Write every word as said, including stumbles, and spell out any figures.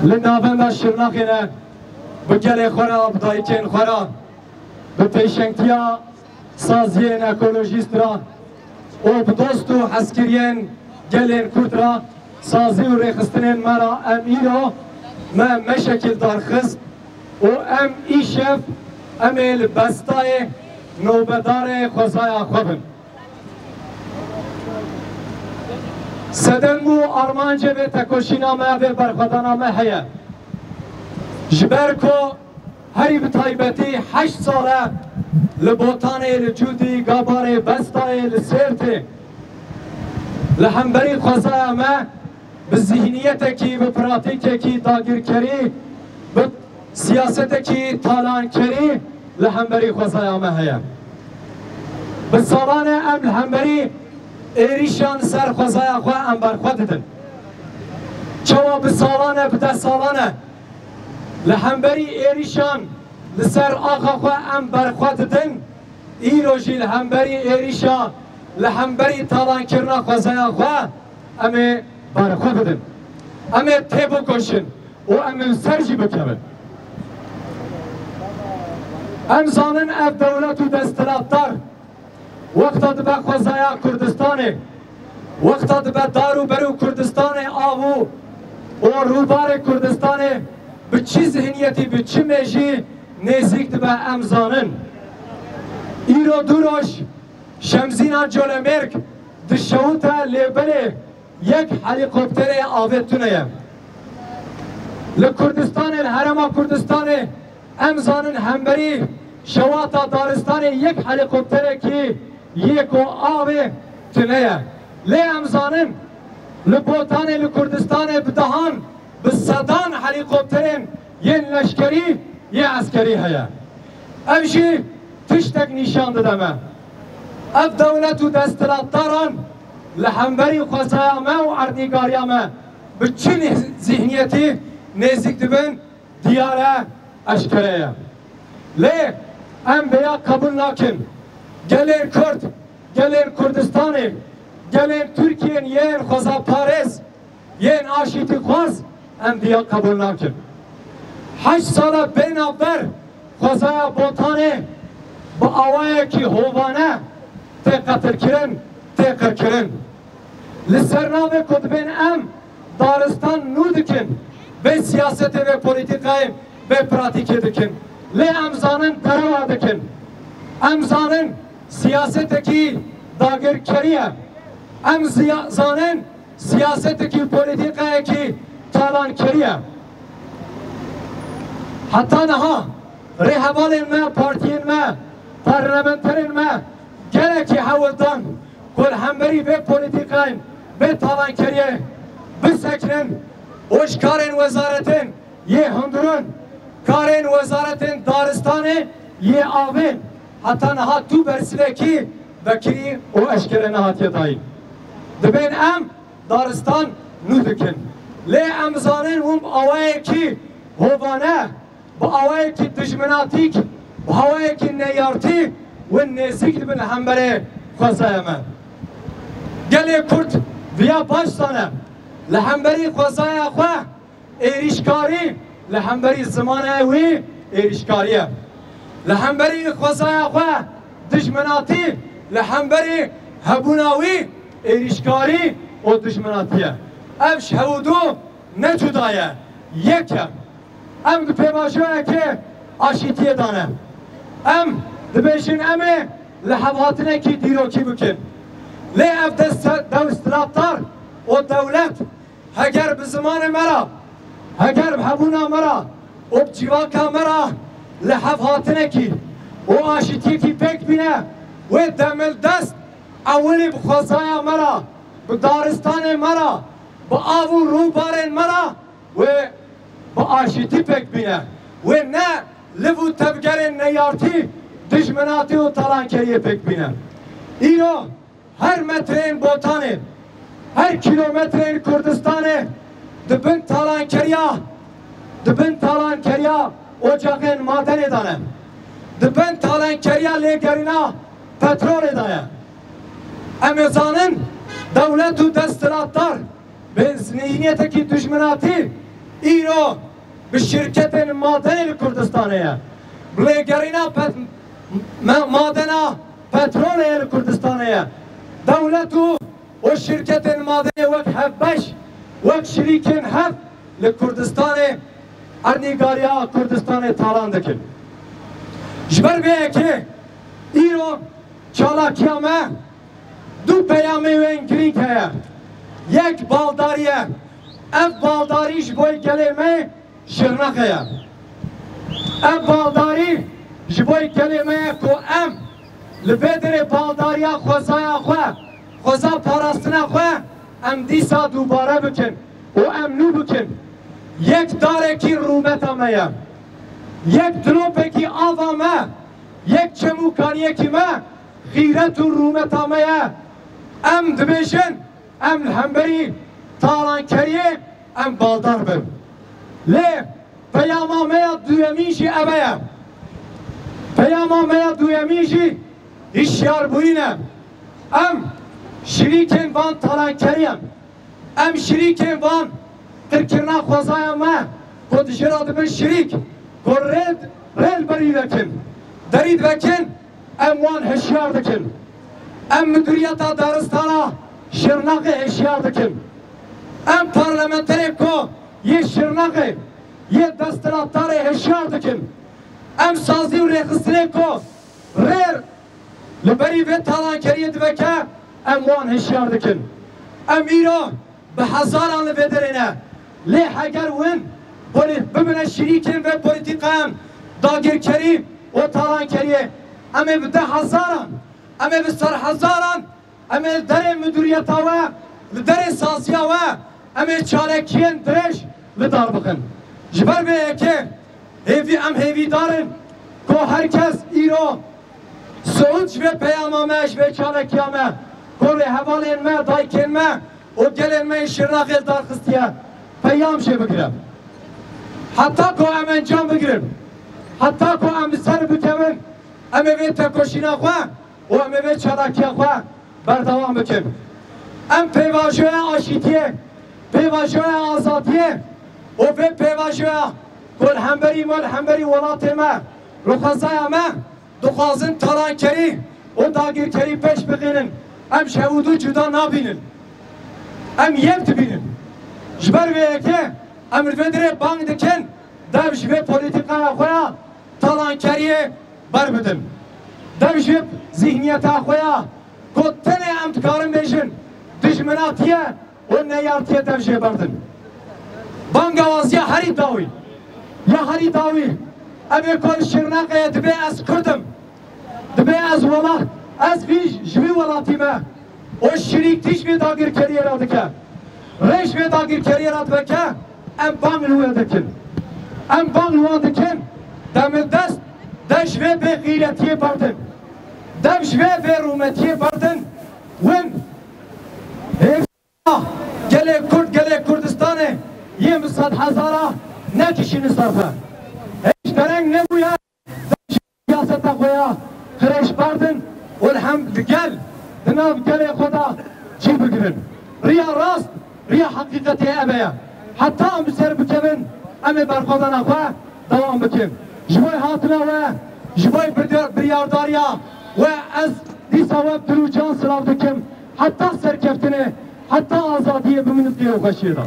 Li navenda Şirnexê ne, bi gelê xwe re, bi dayikên xwe re, bi pêşengtiya saziyên ekolojîst re û bi dost û hezkiriyên gelên Kurd re, sazî û rêxistinên me re em îro me meşekî li dar xist û em îşev em ê li Bestayê nobedarê xwezaya xwe bin. Sedem û armancê vê tekoşîna me, vê berxwedana me heye. Ji ber ku herî bi taybetî heşt sal e li Botanê, li Cûdî, Gabarê, Bestayê, li Sêrtê li hemberî xwezaya me bi zihniyetekî, bi pratîkekî dagirkerî, bi siyasetekî talankerî li hemberî xwezaya me heye. Bi salan e em li hemberî êrîşan ser xwezaya xwe em berxwe didin. Çawa bi salan e, bi deh salan e li hemberî êrîşan li ser axa xwe em berxwe didin, îro jî li hemberî êrîşa, li hemberî talankirina xwezaya xwe em ê berxwe bidin. Em ê têbikoşin û em ê li ser jî bikevin. Em zanin ev dewlet û desthilatdar wexta dibe xwezaya Kurdistanê, wexta dibe dar û berû Kurdistanê, av û, û rûbarê Kurdistanê bi çi zihniyetî, bi çi mêjî nêzîk dibe em zanin. Îro du roj Şemzîna Colemêrg dişewite lê belê yek helîkopterê avê tune ye. Li Kurdistanê, li Herêma Kurdistanê em zanin hemberî şewata daristanê yek helîkopterekî yê ku avê tune ye. Lê em zanin li Botanê, li Kurdistanê bi dehan, bi sedan helîkopterên yên leşkerî, yê eskerî heye. Ev jî tiştek nîşan dide me. Ev dewlet û desthilatdaran li hemberî xwezaya me û erdnîgariya me bi çi nî-, zihniyetî nêzîk dibin, diyar e, eşkere ye. Lê em vêya qebûl nakin. Gelên Kurd, gelên Kurdistanê, gelên Tirkiyên yên xwezaparêz, yên aşîtîxwaz em viya qebûl nakin. Heşt sala bê navber xwezaya Botanê bi awayekî hovane tê qetilkirin, tê qirkirin. Li ser navê ku dibên em daristan nû dikin, vê siyasetê, vê polîtîkayê, vê pratîkê dikin. Lê em zanin derewa dikin. Em zanin siyasetekî dagirkerî ye. Em ziya-, zanin siyasetekî, polîtîkayekî talankerî ye. Heta niha rêhevalên me, partiyên me, parlamenterên me gelekî hewl dan ku li hemberî vê polîtîkayên, vê talankeriyê bisekinin û ji karên wezaretên yê hundirûn, karên wezaretên daristanê, yê avê, heta niha tu bersivekî vekirî û eşkere nehatiye dayîn. Dibên em daristan nû dikin. Lê em zanin hûn bi awayekî hovane, bi awayekî dijminatîk, bi awayekî neyartî wê nêzîk dibin hemberê xwezaya me. Gelê Kurd viya baş zane, li hemberî xwezaya xwe êrîşkarî, li hemberî zimanê wî êrîşkarî ye. Li hemberî xwezaya xwe dijminatî, li hemberî hebûna wî êrîşkarî û dijminatî ye. Ev ji hew û du ne cuda ye, yek e. Em di pêvajoyeke aşîtiyê de ne. Em dibêjin em ê lihevhatinekî dîrokî bikin. Lê ev dest-, desthilatdar û dewlet heger bi zimanê me re, heger bi hebûna me re û bi civaka me re lihevhatinekî û aşîtiyekî pêk bîne, wê demildest ewilî bi xwezaya me re, bi daristanê me re, bi av û rûbarên me re wê bi aşîtî pêk bîne. Wê ne liv û tevgerên neyartî, dijminatî û talankeriyê pêk bîne. Îro her metreyên Botanê, her kîlometreyên Kurdistanê di bin talankeriya, di bin talankeriya ocaxên madenê de ne. Di bin talankeriya lêgerîna petrolê de ye. Em ê zanin, dewlet û desthilatdar bi zihniyetekî dijminatî Îro bi şirketên madenê li Kurdistanê ye. Bi lêgerîna pet-, me-, madena petrolê ye li Kurdistanê ye. Dewlet û, û şirketên madenê wek hevbeş, wek şirîkên hev li Kurdistanê erdnîgariya Kurdistanê talan dikin. Ji ber vê yekê îro çalakiya me du peyamê wên girîng heye. Yek baldarî ye. Ev baldarî ji bo gelê me Şirnexê ye. Ev baldarî ji bo gelê me ye ku em li vê derê baldariya xwezaya xwe, xweza parastina xwe em dîsa dubare bikin û em nû bikin. Yek darekî rûmeta me ye. Yek dilopekî ava me, yek çem û kaniyekî me, xîret û rûmeta me ye. Em dibêjin, em li hemberî talankeriyê em baldar bin. Lê peyama me ya duyemîn jî ev e. Peyama me ya duyemîn jî hişyarbûyîn e. Em şirîkên van talankeriyan, em şirîkên van qirkirina xwezaya me, ku dijî re dibin şirîk, ku rê, rê li berî vekin, derî divekin, em wan hişyar dikin. Em midûriyeta daristana Şirnexê hişyar dikin. Em parlamenterê ku yê Şirnexê, yê desthilatdarê hişyar dikin. Em sazî û rêxistinê ku rê li berî vê talankeriyê diveke, em wan hişyar dikin. Em îro bi hezaran li vê derê ne. Lê heger win polî-, bibine şirîkên vê polîtîkayan dagirkerî û talankeriyê, em ê bi deh hezaran, em ê bi serhezaran, em ê li derê midûriyeta we, li derê saziya we, em ê çalakiyên dirêj li dar bixin. Ji ber vê yekê hêvî, em hêvîdar in ku her kes îro siûd ji vê peyama me, ji vê çalakiya me, ku rêhevalên me, dayikên me û gelên me yên Şirnexê li dar xistiye, peyam jê bigire. Heta ku em encam bigirin, heta ku em bi ser bikevin, em ê vê tekoşîna xwe û em ê vê çalakiya xwe berdewam bikin. Em pêvajoya aşîtiyê, pêvajoya azadiyê û vê pêvajoya ku li hemberî me, li hemberî welatê me, li xwezaya me dixwazin talankerî û dagirkerî pêş bixînin, em ji hewdû cuda nabînin. Em yek dibînin. Ji ber vê yekê em li vê derê bang dikin, dev ji vê polîtîkaya xwe ya talankeriyê berbidin. Dev ji zîhniyeta xwe ya ku tenê em dikarin bêjin dijminatiye û neyartiye dev jê berdin. Bangewaziya herî dawî, ya herî dawî, ev ê ku li Şirnexê ye, dibê ez Kurd im, dibê ez welat, ez vî, ji vî welatî me û şirîktî ji vê dagirkeriyê re dike. Rê ji vê dagirkeriyê re diveke, em bang li wê dikin. Em bang li wan dikin, demildest de ji vê bêxîretiyê berdin. Dev ji vê bêrûmetiyê berdin, win hêviya gelê Kurd, gelê Kurdistanê yên bi sedhezara nekişînin ser xwe. Hêj dereng nebûye. Siyaseta xwe ya qirêj berdin û li hem digel di nav gelê xwe de cî bigirin. Riya rast, riya heqîqetê ev e. Heta em bi ser bikevin, em ê berxwedana xwe dewam bikin. Ji bo hatina we, ji bo birya-, biryardariya we ez dîsa we bi dil û can silav dikim. Heta serkeftinê, heta azadiyê bimînin di xweşiyê de.